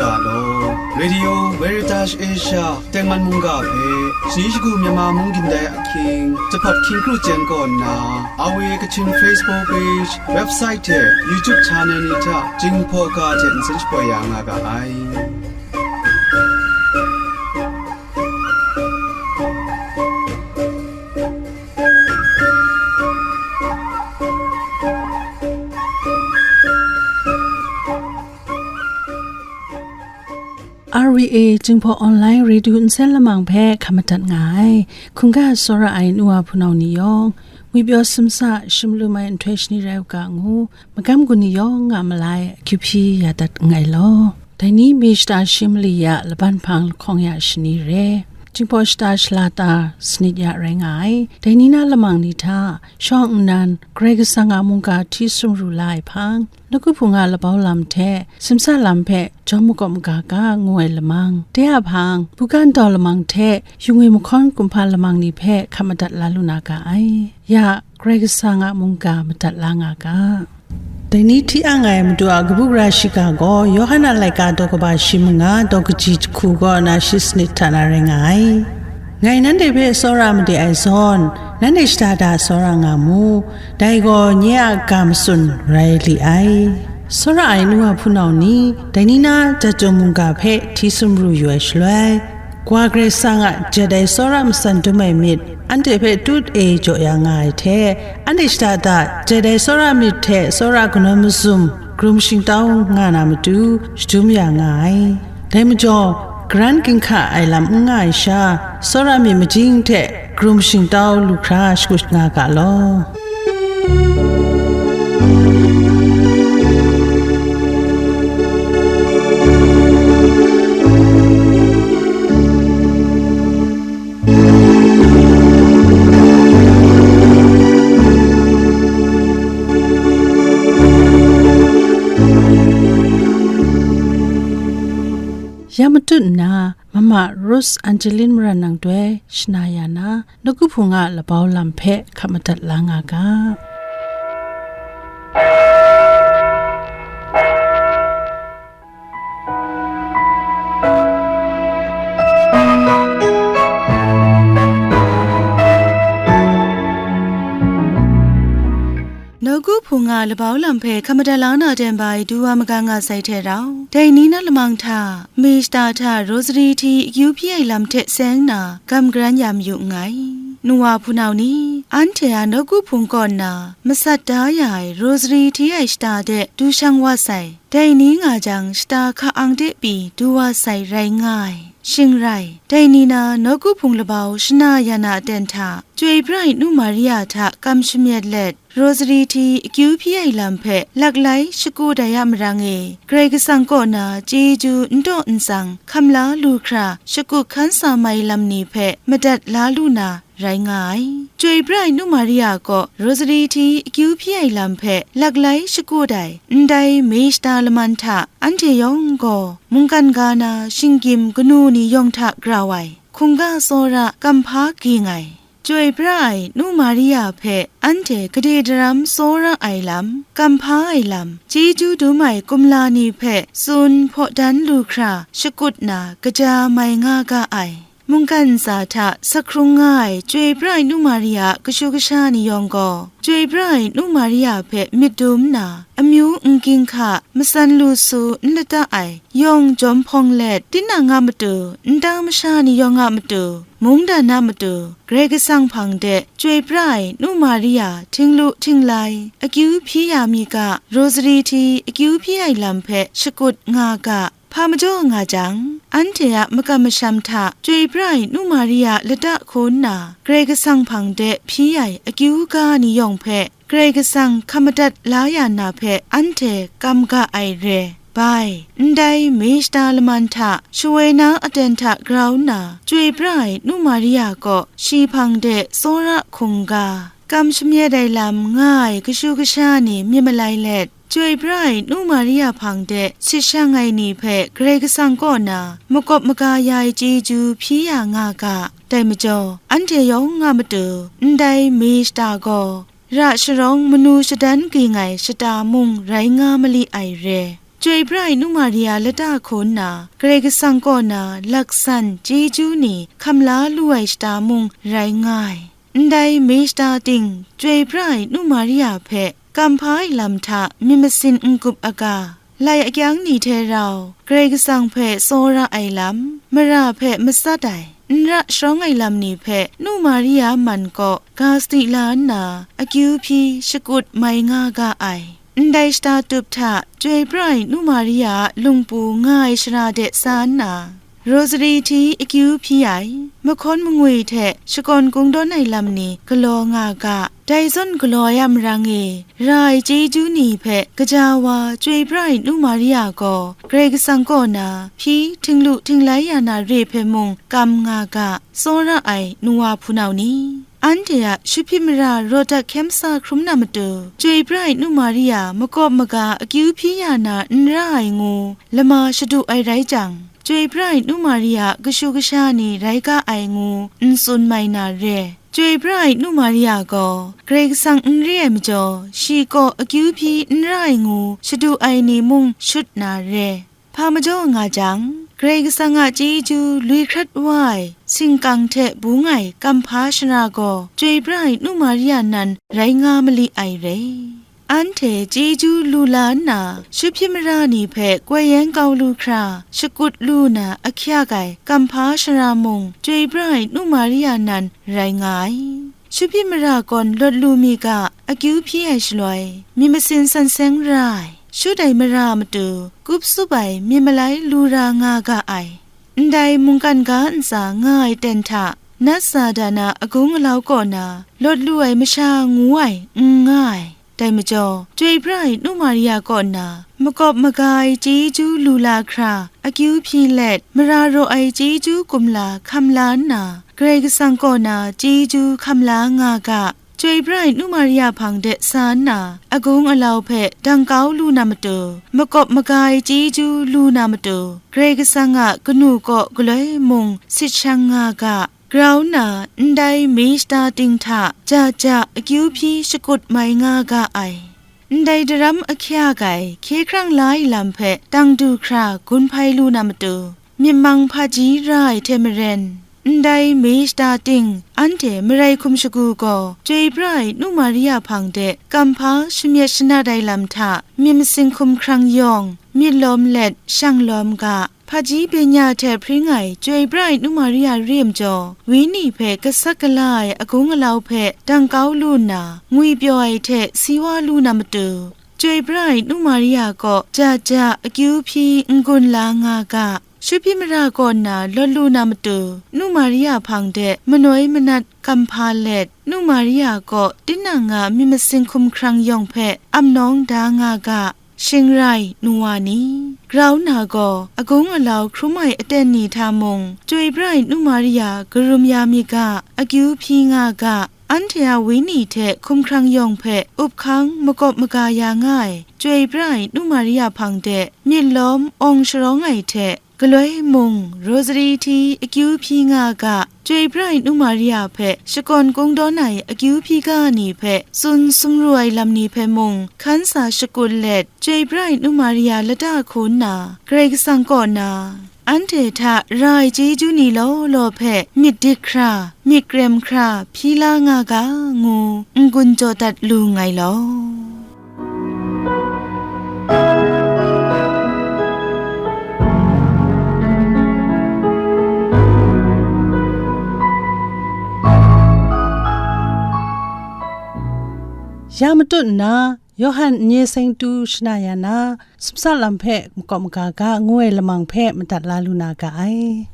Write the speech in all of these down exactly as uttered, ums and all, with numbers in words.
Ga law. Radio Veritas Asia tengman mungga hpe, shani shagu Myanmar mung gindai ahkying, jahpawt hkying kru jen kaw nna, R V A Kachin Facebook page, website hte YouTube channel ni hta Jinghpaw ga hte nsen shapoi ya nga ga ai. R V A Jinghpaw Online Radio nsen lamang hpe hkam madat nga ai. Hkungga tsawra ai nu wa hpunau ni yawng, ngwipyaw simsa shim lum ai nhtoi shani rai u ga ngu, magam gun ni yawng a malai akyu hpyi ya dat nngai law. Dai ni May shata shi mali ya laban hpang lahkawng ya shani re, Jinghpaw shata shala ta sanit ya rai nga ai. Dai ni na lamang ni hta shawng nnan Karai Kasang a mungga hti sumru la ai hpang, nawku hpung a labau lam hte simsa lam hpe jawm makawp maga ga ngu ai lamang, dai a hpang, buga ndau lamang hte yu ngwi mahkawn kumhpa lamang ni hpe hkam madat la lu na ga ai. Ya, Karai Kasang a mungga madat la nga ga. Dai ni hti ang ai Madu a kabu gara shiga gaw, Yawhan a laika daw kaba shi manga daw kaji jahku kaw na shi sanit hta na rai nga ai. Ngai nanhte hpe tsawra made ai zawn, nanhte shada da tsawra nga mu, dai gaw nye a ga matsun rai li ai. Tsawra ai nu wa hpunau ni, dai ni na Datum mungga hpe hti sumru yu ai shaloi, Wa Karai Kasang a jat ai tsawra matsan dum ai myit, anhte hpe tut e jaw ya nga ai hte, anhte shada da jat ai tsawra myit hte tsawra kanawn mazum, krum shingtau nga na matu, shadum ya nga ai. Dai majaw, karan ginhka ai lam n nga ai sha, tsawra myit majing hte krum shingtau lu hkra shakut nga ga law. Ya matut nna, Mama Rose Angeline Maran nang doi shana ya na, nawku hpung a labau lam hpe hkap madat la nga ga. Nawku hpung a labau lam hpe hkam madat la na ten bai du wa magang nga sai hte rau, dai ni na lamang hta, May shata hta Rosary hti akyu hpyi ai lam hte seng na, gam garan ya mayu nngai. Nu wa hpunau ni, anhte a nawku hpung kaw nna, masat da ya ai Rosary hti ai shata de du shang wa sai. Dai ni nga jang, shata hka ang de pyi du wa sai rai nga ai. Shing rai, dai ni na nawku hpung labau shana ya na aten hta, Chyoi pra ai Nu Maria hta kam shamyet let, Rosary hti akyu hpyi ai lam hpe laklai shakut ai a marang e, Karai Kasang kaw na chyeju n taw n tsang hkam la lu hkra, shakut hkan sa mai lam ni hpe madat la lu na rai nga ai. Chyoi pra ai Nu Maria kaw Rosary hti akyu hpyi ai lam hpe laklai shakut ai ndai May shata laman hta, anhte yawng gaw mungkan ga na shinggyim kanu ni yawng hta grau ai, hkungga tsawra kamhpa ging ai, Chyoi pra ai Nu Maria hpe anhte gade daram tsawra ai lam, kamhpa ai lam, chyeju dum ai kumla ni hpe tsun hpaw dan lu hkra shakut na kaja mai nga ga ai. Mungkan ntsa hta sakhung nga ai Chyoi pra ai Nu Maria a kashu kasha ni yawng gaw, Chyoi pra ai Nu Maria hpe myit dum nna, amyu n ginhka, matsan lu su n lata ai, yawng jawm hpawng let, tinang a matu, nta masha ni yawng a matu, mungdan a matu, Karai Kasang hpang de Chyoi pra ai Nu Maria htinglu htinglai akyu hpyi ya mi ga, Rosary hti akyu hpyi ai lam hpe shakut nga ga, hpa majaw nga jang, anhte a makam masham hta Chyoi pra ai Nu Maria lata hkaw nna, Karai Kasang hpang de hpyi ai akyu ga ni yawng hpe Karai Kasang hkam madat la ya na hpe anhte kam ga ai re. Bai, ndai May shata laman hta shawoi na aten hta grau nna, Chyoi pra ai Nu Maria kaw shi hpang de tsawra hkungga, kam shamyet ai lam nga ai kashu kasha ni myit malai let, Chyoi pra ai Nu Maria hpang de sit shang ai ni hpe Karai Kasang kaw na makawp maga ya ai chyeju hpyi ya nga ga. Dai majaw, anhte yawng a matu ndai May shata gaw, ra sharawng manu shadan ging ai shata mung rai nga mali ai re. Chyoi pra ai Nu Maria lata hkaw nna, Karai Kasang kaw na laksan chyeju ni hkam la lu ai shata mung rai nga ai. Ndai mi shata ting, Chyoi pra ai Nu Maria hpe kam hpa ai lam hta myit masin n-gup aga, lai akyang ni hte rau Karai Kasang hpe tsawra ai lam, mara hpe matsat ai, n ra sharawng ai lam ni hpe Nu Maria man kaw ga sadi la nna, akyu hpyi shakut mai nga ga ai. Ndai shata tup hta Chyoi pra ai Nu Maria a lungpu nga ai shara de sa nna, Rosary hti akyu hpyi ai, mahkawn mangwi hte shakawn kungdawn ai lam ni galaw nga ga. Dai zawn galaw ai a marang e, ra ai chyeju ni hpe gaja wa Chyoi pra ai Nu Maria gaw Karai Kasang kaw na hpyi htinglu htinglai ya na re hpe mung kam nga ga, tsawra ai nu wa hpunau ni. Anhte a shahpyi mara raw dat hkyem sa hkrum na matu, Chyoi pra ai Nu Maria makawp maga akyu hpyi ya na n ra ai ngu lama shadu ai rai jang, Chyoi pra ai Nu Maria kashu kasha ni rai ga ai ngu n tsun mai na re. Chyoi pra ai Nu Maria gaw Karai Kasang n re ai majaw, shi kaw akyu hpyi n ra ai ngu shadu ai ni mung shut na re. Hpa majaw nga jang, Karai Kasang a chyeju lui hkrat wa ai, singkang hte bung ai kam hpa shara gaw Chyoi pra ai Nu Maria nan rai nga mali ai re. Anhte chyeju lu la nna, shahpyi mara ni hpe koi yan kau lu hkra, shakut lu na ahkyak ai kam hpa shara mung Chyoi pra ai Nu Maria nan rai nga ai. Shahpyi mara kawn lawt lu mi ga, akyu hpyi ai shaloi, myit masin san seng ra ai, shut ai mara matu, kup tsup ai myit malai lu ra nga ga ai. Ndai mungkan ga ntsa nga ai ten hta, nat sa da na agung alau kaw na, lawt lu ai masha ngu ai, n nga ai. Dai majaw, Chyoi pra ai Nu Maria kaw na, makawp maga ai chyeju lu la hkra, akyu hpyi let, mara raw ai chyeju kumla hkam la nna, Karai Kasang kaw na chyeju hkam la nga ga. Chyoi pra ai Nu Maria hpang de sa nna, agung alau hpe dang kau lu na matu, makawp maga ai chyeju lu na matu, Karai Kasang a kanu kaw galoi mung sit shang nga ga. Grau nna, ndai mi shata ting hta ja ja akyu hpyi shakut mai nga ga ai. Ndai daram ahkyak ai hkye hkrang la ai lam hpe dang du hkra gun hpai lu na matu, myit mang hpaji ra ai hte maren, ndai mi shata ting anhte marai hkum shagu gaw Chyoi pra ai Nu Maria hpang de kam hpa shamyet shanat ai lam hta myit masin hkum hkrang yawng, myit lawm let shang lawm ga. Hpaji benya hte hpring ai Chyoi pra ai Nu Maria re ai majaw, wenyi hpe gasat gala ai agung alau hpe dang kau lu nna, ngwipyaw ai hte si wa lu na matu, Chyoi pra ai Nu Maria kaw ja ja akyu hpyi n-gun la nga ga. Shahpyi mara kaw nna lawt lu na matu, Nu Maria hpang de manoi manat kam hpa let, Nu Maria kaw tinang a myit masin hkum hkrang yawng hpe amnawng da nga ga. Shing rai nu wa ni, grau na gaw agung alau hkrum ai aten ni hta mung, Chyoi pra ai Nu Maria karum ya mi ga, akyu hpyi nga ga, anhte a wenyi hte hkum hkrang yawng hpe up hkang makawp maga ya nga ai Chyoi pra ai Nu Maria hpang de myit lawm awng sharawng ai hte, galoi mung, Rosary hti akyu hpyi nga ga, Chyoi pra ai Nu Maria hpe shakawn kungdawn ai akyu hpyi ga ni hpe tsun sumru ai lam ni hpe mung hkan sa shakut let, Chyoi pra ai Nu Maria lata hku nna, Karai Kasang kaw na, anhte hta ra ai chyeju ni law law hpe myit dik hkra, myit krem hkra hpyi la nga ga, ngu n-gun jaw dat lu nngai law. Ya matut nna, Yawhan n-ye seng tu shana ya na, sumsa lam hpe makawp maga ga ngu ai lamang hpe madat la lu na ga ai.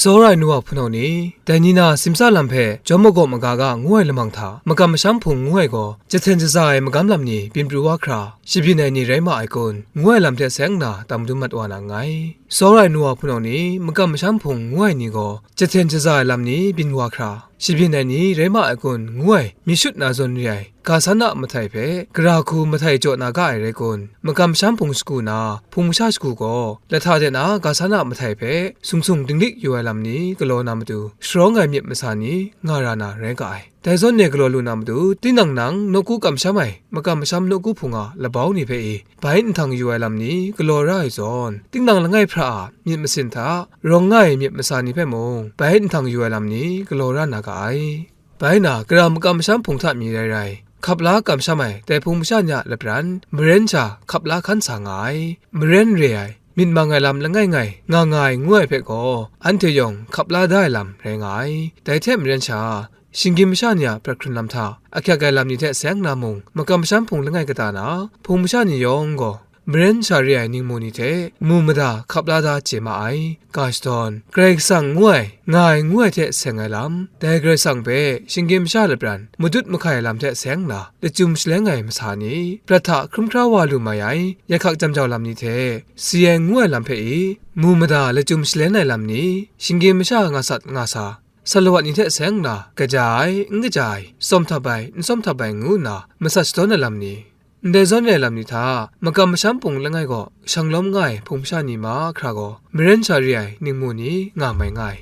Tsawra ai nu wa hpunau ni, dai ni na simsa lam hpe jawm magawp maga ga ngu ai lamang hta, makam masham hpung ngu ai gaw, jahten shaza ai magam lam ni byin pru wa hkra, shabyin ai ni rai ma ai kun, ngu ai lam hte seng nna tam dum mat wa na nngai. Tsawra ai nu wa hpunau ni, makam masham hpung ngu ai ni gaw, jahten shaza ai lam ni byin wa hkra, shabyin ai ni rai ma ai kun, ngu ai myit shut na zawn re ai ga san a mahtai hpe, gara hku mahtai jaw na ga ai rai kun, makam masham hpung shagu na hpung masha shagu gaw, lahta de na ga san a mahtai hpe sung sung dinglik yu ai lam ni galaw na matu, sharawng ai myit masa ni nga ra na rai ga ai. Dai zawn e galaw lu na matu, tinang nang nawku kamsham ai makam masham nawku hpung a labau ni hpe e, bai nhtang yu ai lam ni galaw ra ai zawn, tinang langai hpra a myit masin hta rawng nga ai myit masa ni hpe mung bai nhtang yu ai lam ni galaw ra na ga ai. Bai na, gara makam masham hpung hta mi rai rai, hkap la kamsham ai dai hpung masha ni a lapran maren sha hkap la hkan sa nga ai. Maren re ai, myit mang ai lam langai ngai nga nga ai ngu ai hpe gaw, anhte yawng hkap la da ai lam rai nga ai. Dai hte maren sha, shinggyim masha ni a prat hkrun lam hta ahkyak ai lam ni hte seng na mung, makam masham hpung langai kata na hpung masha ni yawng gaw, maren sha re ai ningmu ni hte mu mada hkap la da chye ma ai. Ga shadawn, Karai Kasang ngu ai, nga ai ngu ai hte seng ai lam, dai Karai Kasang hpe shinggyim masha lapran madut mahkai ai lam hte seng na, lachyum shaleng ai masa ni, prat hta hkrum hkra wa lu mai ai, yahkak jam jau lam ni hte si ai ngu ai lam hpe i, mu mada lachyum shaleng ai lam ni, shinggyim masha nga sat nga sa, salawat ni hte seng na, kaja ai, n kaja ai, tsawm htap ai, n tsawm htap ai ngu nna masat shadawn ai lam ni, ndai zawn re ai lam ni hta, makam masham hpung langai gaw shang lawm nga ai hpung masha ni mahkra gaw, maren sha re ai ningmu ni nga mai nga ai.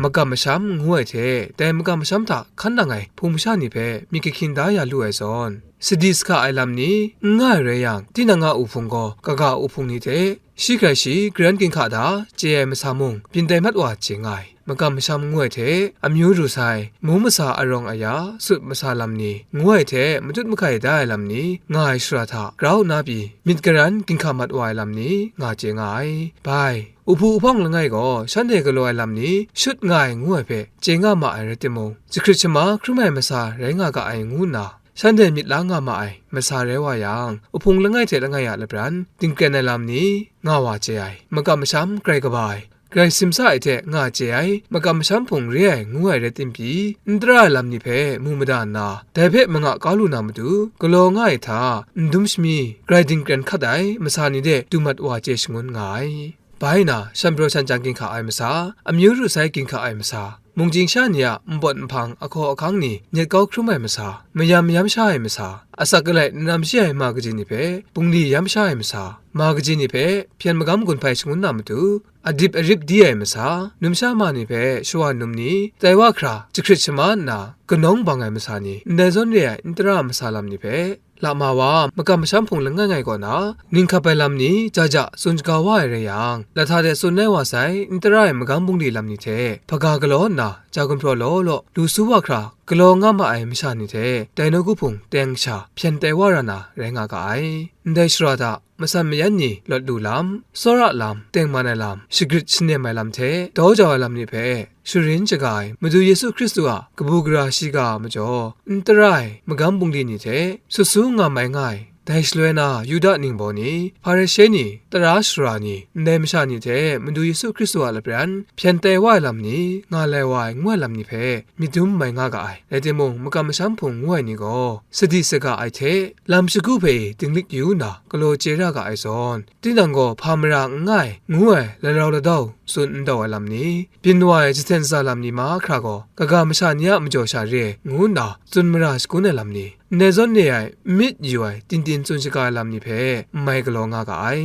Makam masham ngu ai hte, dai makam masham hta hkan nang ai hpung masha ni hpe myit kahkyin da ya lu ai zawn, sadi sahka ai lam ni n nga ai rai yang, tinang a uhpung gaw kaga uhpung ni hte, shi hkrai shi, garan ginhka da chye ai masa mung, byin tai mat wa chye nga ai. Makam masham ngu ai hte, amyu ru sai, mung masa arawng aya, sut masa lam ni, ngu ai hte, matut mahkai da ai lam ni, nga ai shara hta grau nna pyi, myit garan ginhka mat wa ai lam ni, nga chye nga ai. Bai, uhpu uhpawng langai gaw, shanhte galaw ai lam ni, shut nga ai ngu ai hpe, chye nga ma ai rai timung, jahkrit shama hkrum ai masa rai nga ga ai ngu nna, shanhte myit la nga ma ai masa rai wa yang, uhpung langai hte langai a lapran dingkren ai lam ni nga wa chye ai, makam masham grai kaba ai, grai simsa ai hte nga chye ai, makam masham hpung re ai ngu ai rai tim pyi, n tara ai lam ni hpe mu mada nna, dai hpe manga kau lu na matu, galaw nga ai hta, n dum shami, grai dingkren hkat ai masa ni de du mat wa chye shangun nga ai. Bai na, shan pyaw shan chyang ginhka ai masa, amyu ru sai ginhka ai masa, mungchying sha ni a npawt nhpang ahkaw ahkang ni nyet kau hkrum ai masa, mayam mayam sha ai masa, asak alai n ram shi ai ma kaji ni hpe bungli yam sha ai masa, ma kaji ni hpe hpyen magam gun hpai shangun na matu, adip arip di ai masa, numsha ma ni hpe shawa num ni, tai wa hkra jahkrit shama nna kanawng bang ai masa ni, ndai zawn re ai n tara masa lam ni hpe, lama wa makam masham hpung langai ngai kaw na, ning hkap ai lam ni ja ja tsun shaga wa ai rai yang, lahta de tsun ai wa sai, n tara ai magam bungli lam ni hte hpaga galaw nna, ja gumhpraw law law, lu su wa hkra galaw nga ma ai masha ni hte, dai nawku hpung teng sha hpyen tai wa ra na rai nga ga ai. Ndai shara hta, matsan mayan ni lawt lu lam, tsawra lam, tengman ai lam, shagrit shanem ai lam hte daw jau ai lam ni hpe, sharin shaga ai Madu Yesu Hkristu a kabu gara shiga a majaw, n tara ai magam bungli ni hte sut su nga mai nga ai. Dai shaloi na Yuda ningbaw ni, Hparishe ni, tara sara ni, ndai masha ni hte Madu Yesu Hkristu a lapran hpyen tai wa ai lam ni, nga lai wa ai ngu ai lam ni hpe myit dum mai nga ga ai. Rai timung, makam masham hpung ngu ai ni gaw, sadi saga ai hte, lam shagu hpe dinglik yu nna, galaw chye ra ga ai zawn, tinang gaw hpa mara n nga ai, ngu ai larau ladau tsun ndau ai lam ni, byin wa ai jahten za lam ni mahkra gaw, kaga masha ni a majaw sha re ai, ngu nna tsun mara shagun ai lam ni, ndai zawn re ai, n myit yu ai, tin tin tsun shaga ai lam ni hpe n mai galaw nga ga ai.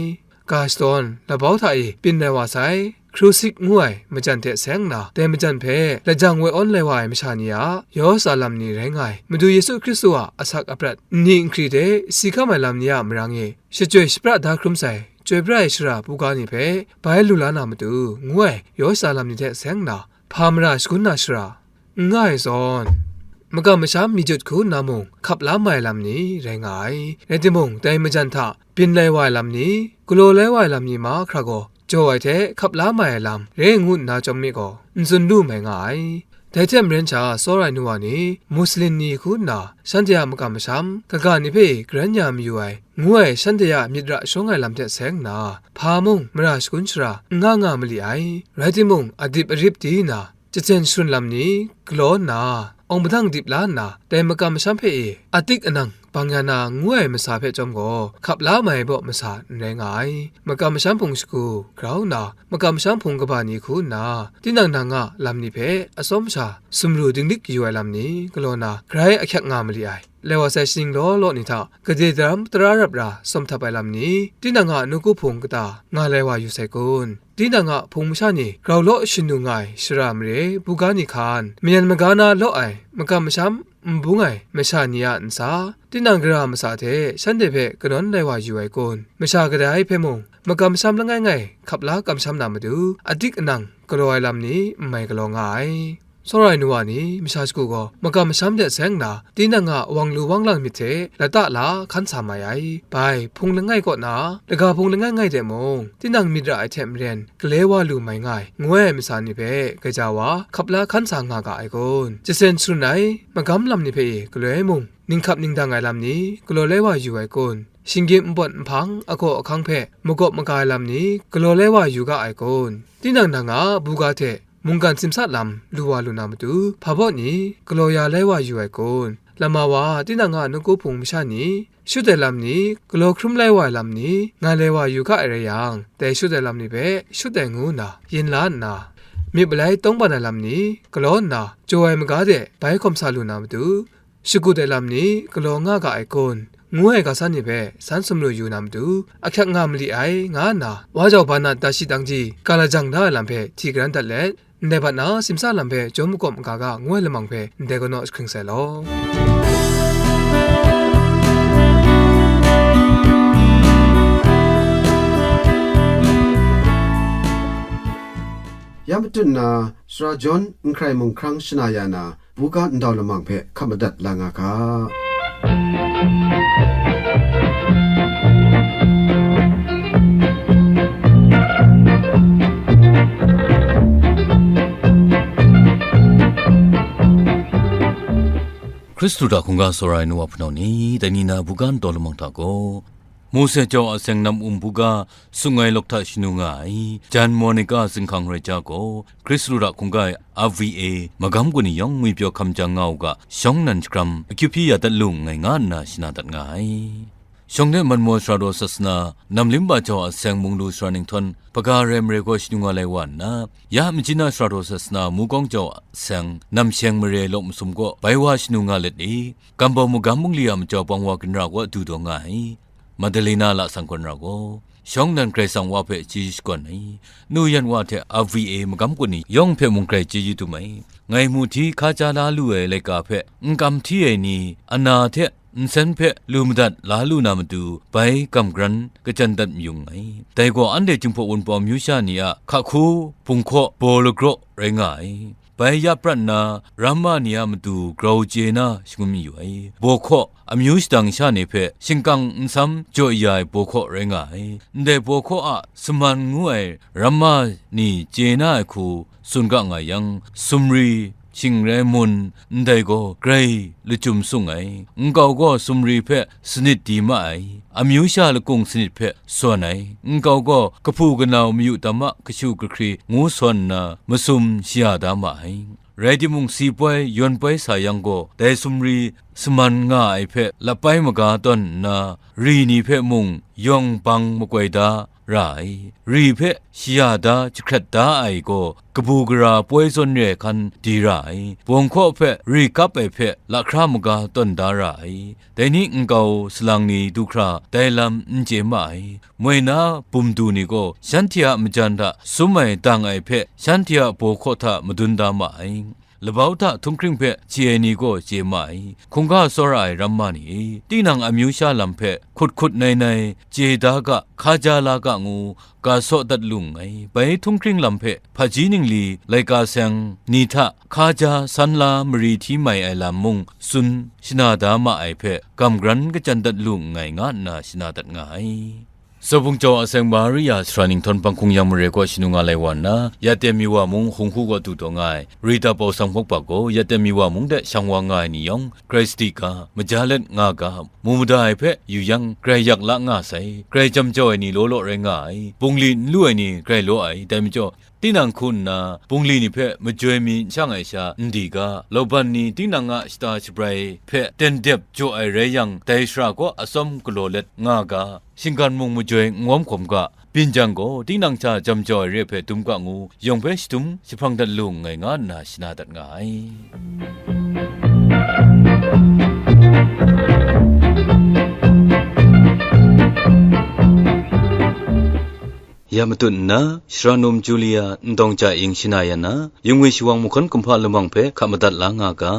Ga shadawn, labau hta e byin lai wa sai, Krusik ngu ai majan hte seng nna, dai majan hpe lajang woi awn lai wa ai masha ni a yaw tsa lam ni rai nga ai, Madu Yesu Hkristu a asak aprat, nni nhkri hte si hkam ai lam ni a marang e, shachyoi shapra da hkrum sai, chyoi pra ai shara buga ni hpe bai lu la na matu, ngu ai yaw tsa lam ni hte seng nna, hpa mara shagun na shara, n nga ai zawn, makam masham mi jut hku nna mung hkap la mai ai lam ni rai nga ai. Rai timung, dai majan hta byin lai wa ai lam ni, galaw lai wa ai lam ni mahkra gaw, jaw ai hte hkap la mai ai lam re ngu nna chyawm mi gaw, n tsun lu mai nga ai. Dai hte maren sha, tsawra ai nu wa ni, Muslin ni hku nna, shanhte a makam masham, kaga ni hpe garan ya mayu ai, ngu ai, shanhte a myit ra shawng ai lam hte seng nna, hpa mung mara shagun shara n nga nga mali ai. Rai timung, adip arip di nna, jahten sharun lam ni galaw nna, awng padang dip la nna, dai makam masham hpe e atik anang bang ya na ngu ai masa hpe chyawm gaw, hkap la mai baw masa n rai nga ai. Makam masham hpung shagu grau nna, makam masham hpung kaba ni hku nna, tinang nang a lam ni hpe atsawm sha sumru dinglik yu ai lam ni galaw na, grai ahkyak nga mali ai. Laiwa sai shaning law law ni hta gade daram tara rap ra sawm htap ai lam ni, tinang a nawku hpung kata nga lai wa yu sai kun? Tinang a hpung masha ni grau law shanu nga ai shara mare buga ni hkan, mayan maga na law ai makam masham n bung ai masha ni a ntsa, tinang gara masa hte shanhte hpe kanawn lai wa yu ai kun? Masha kadai hpe mung makam masham langai ngai hkap la kamsham na matu, adik anang galaw ai lam ni n mai galaw nga ai. Tsawra ai nu wa ni masha shagu gaw makam masham de seng nna, tinang a wang lu wang lang myit hte lata la hkan sa mai ai. Bai, hpung langai kaw na, laga hpung langai ngai de mung, tinang myit ra ai hte maren gale wa lu mai nga ai, ngu ai masa ni hpe gaja wa hkap la hkan sa nga ga ai kun? Jasen sharun ai magam lam ni hpe e galoi mung, ninghkap ningdang ai lam ni galaw lai wa yu ai kun? Shinggyim npawt nhpang agaw ahkang hpe magawp maga ai lam ni galaw lai wa yu ga ai kun? Tinang nang a buga hte mungkan simsa lam lu wa lu na matu, hpa baw ni galaw ya lai wa yu ai kun? Lama wa tinang a nawku hpung masha ni shut ai lam ni, galaw hkrum lai wa ai lam ni, nga lai wa yu ga ai rai yang, dai shut ai lam ni hpe shut ai ngu nna yin la nna, myit malai tawng ban ai lam ni galaw nna, jaw ai maga de bai hkawm sa lu na matu, shagut ai lam ni galaw nga ga ai kun? Ngu ai ga san ni hpe san sumru yu na matu, ahkyak nga mali ai, nga nna, wa jau ba na da shi dang ji ga lajang da ai lam hpe hti garan dat let, ndai bat na simsa lam hpe jawm makawp maga ga ngu ai lamang hpe ndai kanaw jahkring sai law. Ya matut na, Sara John N Hkrai Mung Hkrang shana ya na, buga ndau lamang hpe hkap madat la nga ga. Hkristu hta hkungga tsawra ai nu wa hpunau ni, dai ni na buga ndau lamang hta gaw, Mose jau a seng nam um buga sung ai lawk hta shanu nga ai, jan Monica zinghkang rai ja gaw, Hkristu hta hkungga ai R V A magam kaw ni yawng ngwipyaw hkam jang nga u ga, shawng nnan shagram akyu hpyi ya dat lu nngai nga nna shana dat nga ai. Shawng de Manmaw Sara daw Sasana, Namlimba jau a seng mung lu sara ninghtawn, hpaga rai marai gaw shanu nga lai wa nna, ya Machyin a Sara daw Sasana, Mukawng jau a seng, Namsheng mare lawk masum gaw bai wa shanu nga let e, Kambau magam bungli a majaw bang wa ginra kaw du daw nga ai. Madalena lasang kaw nra gaw, shawng nnan Karai Kasang Wa hpe chyeju shakawn ai. Nu yan wa hte R V A magam kaw ni yawng hpe mung grai chyeju dum ai. Ngai mu hti hka ja la lu ai laika hpe n kam hti ai ni, ana hte nsen hpe lu madat la lu na matu, bai kam garan kachyan dat mayung ai. Dai gaw anhte Jinghpaw Wunpawng amyu sha ni a hka hku, bung hkaw, baw lagraw rai nga ai. Bai ya prat nna, ramma ni a matu grau chye na shangun mayu ai. Baw hkaw, amyu shadang sha ni hpe shingkang nsam jaw ya ai baw hkaw rai nga ai. Ndai baw hkaw a saman ngu ai ramma ni chye na ai hku tsun ga nga yang, sumri, shing rai mun, ndai gaw grai lachyum sung ai. Nkau gaw sumri hpe sanit di ma ai, amyu sha lakung sanit hpe sawn ai. Nkau gaw kahpu kanau mayu tam a kashu kahkri ngu sawn nna, masum shaya da ma ai. Rai timung, si poi, yawn poi sa yang gaw, dai sumri saman nga ai hpe lapai maga tawn nna, ri ni hpe mung yawng bang makoi da ra ai. Ri hpe shaya da jahkrat da ai gaw, kabu gara poi zawn re ai hkan di ra ai. Bawng hkaw hpe ri kap ai hpe lahkra maga tawn da ra ai. Dai ni nkau salang ni du hkra dai lam n chye ma ai. Moi na bum du ni gaw shanhte a majan hta sum ai dang ai hpe shanhte a baw hkaw hta madun da ma ai. Labau hta htunghkring hpe chye ai ni gaw chye ma ai. Hkungga tsawra ai ramma ni e, tinang amyu sha lam hpe hkut hkut nai nai chye da ga, hka ja la ga ngu ga saw dat lu nngai. Bai htunghkring lam hpe hpaji ningli laika seng ni hta hka ja san la mari hti mai ai lam mung tsun shana da ma ai hpe gam garan kachyan dat lu nngai, nga nna shana dat nga ai. Sabung jau aseng Maria sara ninghtawm panghkung yang mare kaw shanu nga lai wa nna, Yaten Miwa mung hung hku kaw du taw nga ai, Rita Pausang Bawkpa gaw Yaten Miwa mung de shang wa nga ai ni yawng, grai sadi ga, maja let nga ga, mu mada ai hpe yu yang, grai yak la nga sai, grai jam jau ai ni law law rai nga ai, bungli n lu ai ni grai law ai, dai majaw, tinang hku nna, bungli ni hpe majoi mi n shang ai sha n di ga, lauban ni tinang a shata shabrai hpe ten dep jaw ai rai yang, dai shara kaw atsawm galaw let nga ga, shinggan mung majoi n ngawm hkawm ga, byin jang gaw, tinang hta jam jau ai re hpe dum ga ngu, yawng hpe shadum jahprang dat lu nngai nga nna shana dat nga ai. Ya matut nna, Shara num Julia, Ndawng Ja Ing shana yan na, yungwi shawang mahkawn kumhpa lamang hpe hka madat la nga ga.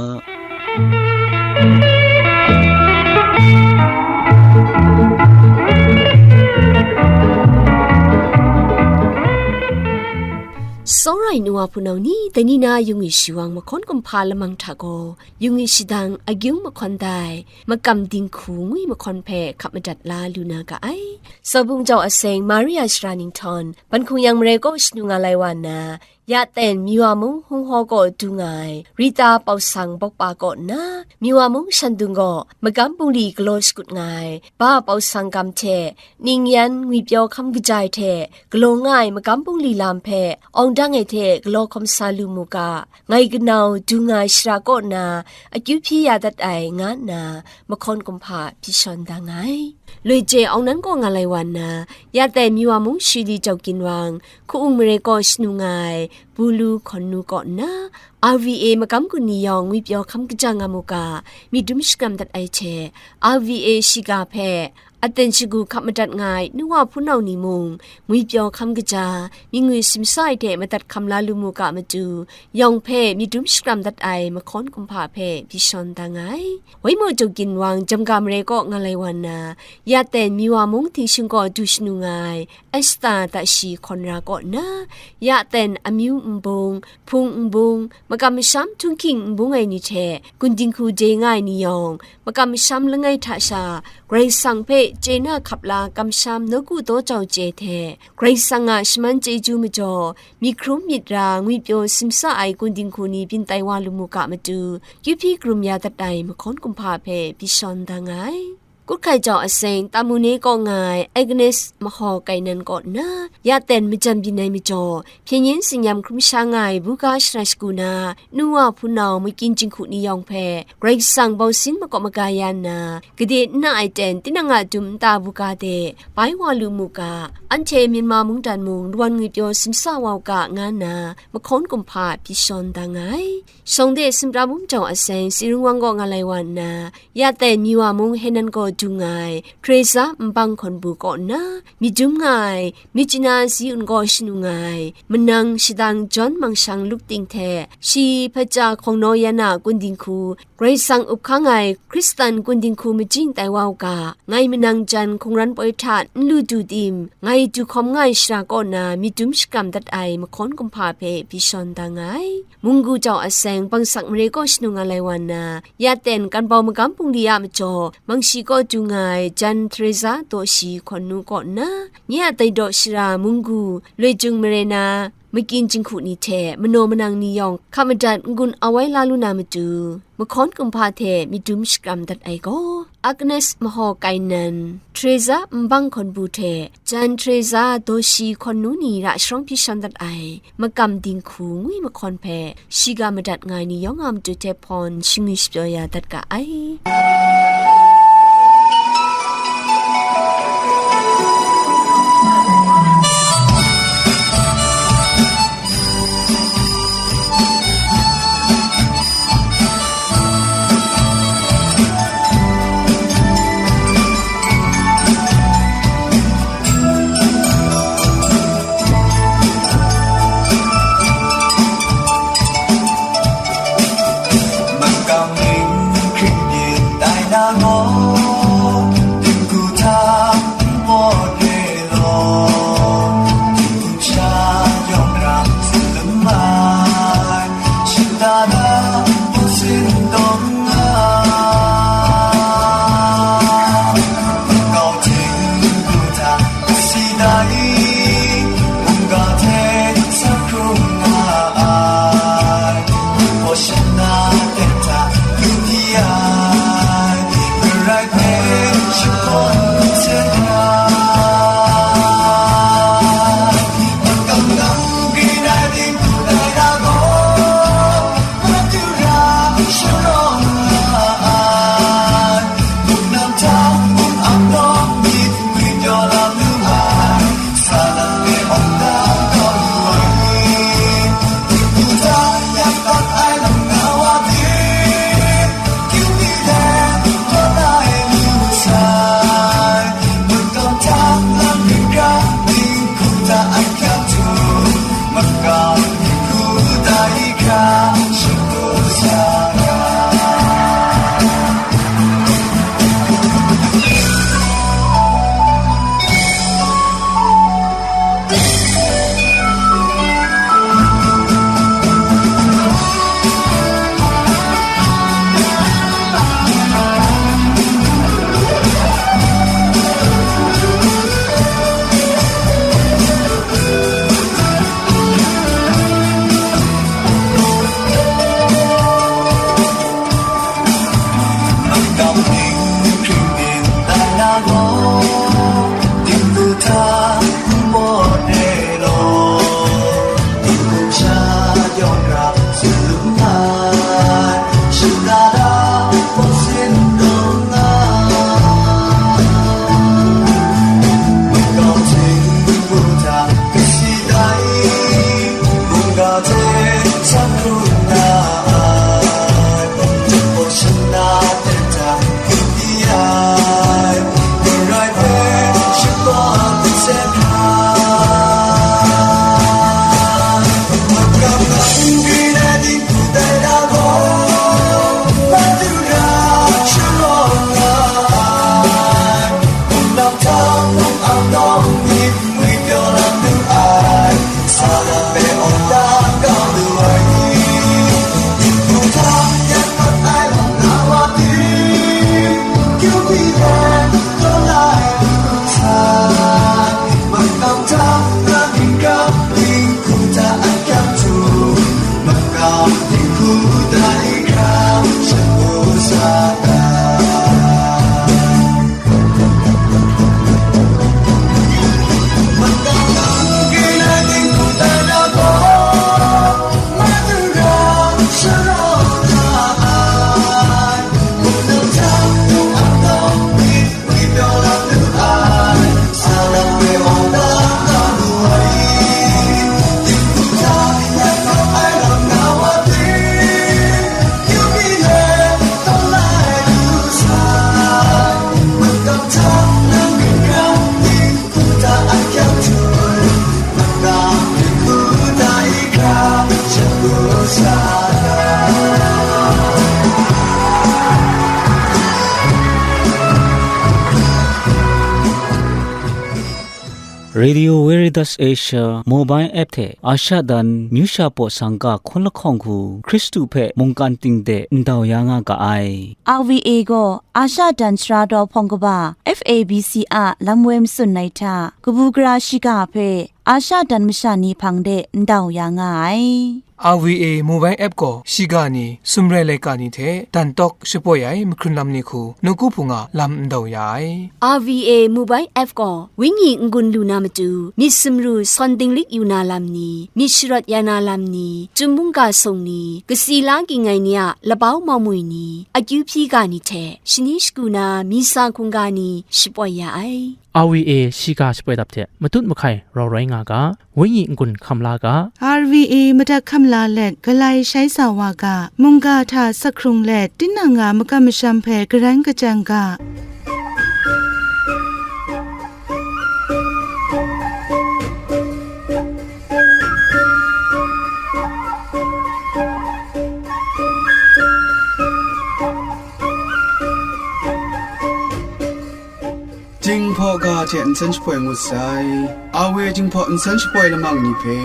Tsawra ai nu wa hpunau ni, dai ni na yungwi shawang mahkawn kumhpa lamang hta gaw, yungwi shadang agyung mahkawn dai, makam dinghku ngwi mahkawn hpe hka madat la lu na ga ai. Sabung jau aseng Maria sara ninghtawm, panhkung yang mare kaw shanu nga lai wa nna, Yaten Miwa mung hung haw kaw du nga ai, Rita Pausang Bawkpa kaw nna, Miwa mung shandung gaw magam bungli galaw shakut nga ai, Ba Pausang Gam hte, ningyan ngwipyaw hkam kaja ai hte galaw nga ai magam bungli lam hpe awng dang ai hte galaw hkawm sa lu mu ga, ngai kanau du nga ai shara kaw na akyu hpyi ya dat ai, nga nna mahkawn kumhpa hpyi shawn da nga ai. Loi je awng nan kaw nga lai wa nna, Yaten Miwa mung Shili Jau Ginwang, Hku-ung mare kaw shanu nga ai, Bulu hkawn nu kaw nna, R V A magam gun ni yawng ngwipyaw hkam kaja nga mu ga, myit dum shakram dat ai hte, R V A shiga hpe, aten shagu hkap madat nga ai nu wa hpunau ni mung, ngwipyaw hkam kaja, myit ngwi simsa ai hte madat hkam la lu mu ga matu, yawng hpe myit dum shakram dat ai mahkawn kumhpa hpe byi shawn da nga ai. Waimaw Jau Ginwang, Jamga mare kaw nga lai wa nna, Yaten Miwa mung htingshing kaw du shanu nga ai, Esta Dashi hkawn ra kaw nna, Yaten amyu nbung, hpung nbung, makam masham htunghking nbung ai ni hte gun dinghku de nga ai ni yawng, makam masham langai hta sha, Karai Kasang hpe chye na hkap la kamsham nawku daw jau chye hte, Karai Kasang a shaman chyeju majaw, myit hkrum myit ra ngwipyaw simsa ai gun dinghku ni byin tai wa lu mu ga matu, kyu hpyi karum ya dat ai mahkawn kumhpa hpe byi shawn da nga ai. Kut hkai jau aseng, Tamune kaw nga ai Agnes Mahaw Kainan kaw nna, Yaten majan byin ai majaw, hpyen yen tsin-yam hkrum sha nga ai buga shara shagu na, nu wa hpunau makyin jinghku ni yawng hpe, Karai Kasang bausin makawp maga ya nna, gade n na ai ten tinang a dum nta buga de, bai wa lu mu ga, anhte Myanmar mungdan mung lawan ngwipyaw simsa wa u ga, nga nna mahkawn kumhpa byi shawn da nga ai. Shawng de sumta bum jau aseng, Sirung wang kaw nga lai wa nna, Yaten Miwa mung Henan kaw du nga ai, Teresa Nbang hkawn bu kaw nna, myit dum nga ai, Myitkyina Zi-un kaw shanu nga ai, manang shadang John Mangshang Luk Ting hte, shi hpaja hkawng naw yan a gun dinghku, Karai Kasang up hkang ai Hkristan gun dinghku majing tai wa u ga, ngai manang jan hkungran poi hta n lu du tim, ngai du hkawm nga ai shara kaw na myit dum shakram dat ai mahkawn kumhpa hpe byi shawn da nga ai. Munggu jau aseng, Bangsak mare kaw shanu nga lai wa nna, Yaten Kanbau magam bungli a majaw, Mangshi kaw du nga ai Jan Teresa Dawshi hkawn nu kaw nna, nye a dai daw shara Munggu, Loi Jung mare na, makyin jinghku ni hte manaw manang ni yawng hka madat n-gun awai la lu na matu, mahkawn kumhpa hte myit dum shakram dat ai gaw, Agnes Mahaw Kainan, Teresa Nbang hkawn bu hte Jan Teresa Dawshi hkawn nu ni ra sharawng hpyi shawn dat ai makam dinghku ngwi mahkawn hpe shiga madat nga ai ni yawng a matu hte hpawn shingwi shapyaw ya dat ga ai. Radio Veritas Asia mobile app hte Asha dan myu sha paw sangka hkun lahkawng hku Hkristu hpe mungkan ting de ndau ya nga ga ai. R V A gaw Asha dan sara daw hpawng kaba F A B C a lam woi matsun ai hta, kabu gara shiga hpe Asha dan masha ni hpang de ndau ya nga ai. R V A mobile app gaw shiga ni, sumrai laika ni hte dan tawk shapoi ai mahkrun lam ni hku nawku hpung a lam ndau ya ai. R V A mobile app gaw wenyi n-gun lu na matu, myit sumru sawn dinglik yu na lam ni, myit sharawt ya na lam ni, chyum mungga sung ni, kasi la ging ai ni a labau maumwi ni, akyu hpyi ga ni hte shani shagu na misa hkungga ni shapoi ya ai. R V A shiga shapoi dap hte matut mahkai rau rai nga ga, wenyi n-gun hkam la ga. R V A madat hkam la let galai shai sa wa ga, mungga hta sak hkrung let tinang a makam masham hpe garan kachyan ga. Jinghpaw ga hte nsen shapoi ngut sai. R V A Jinghpaw nsen shapoi lamang ni hpe,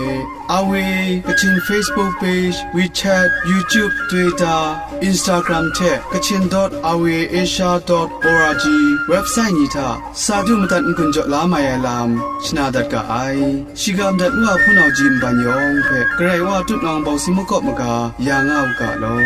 R V A Kachin Facebook page, WeChat, YouTube, Twitter, Instagram hte Kachin dot R V A Asia dot org website ni hta sa du madat n-gun jaw la mai ai lam shana dat ga ai. Shiga madat Wa Hpunau Ji nban yawng hpe Karai Wa tutnawng bawsing makawp maga ya nga u ga law.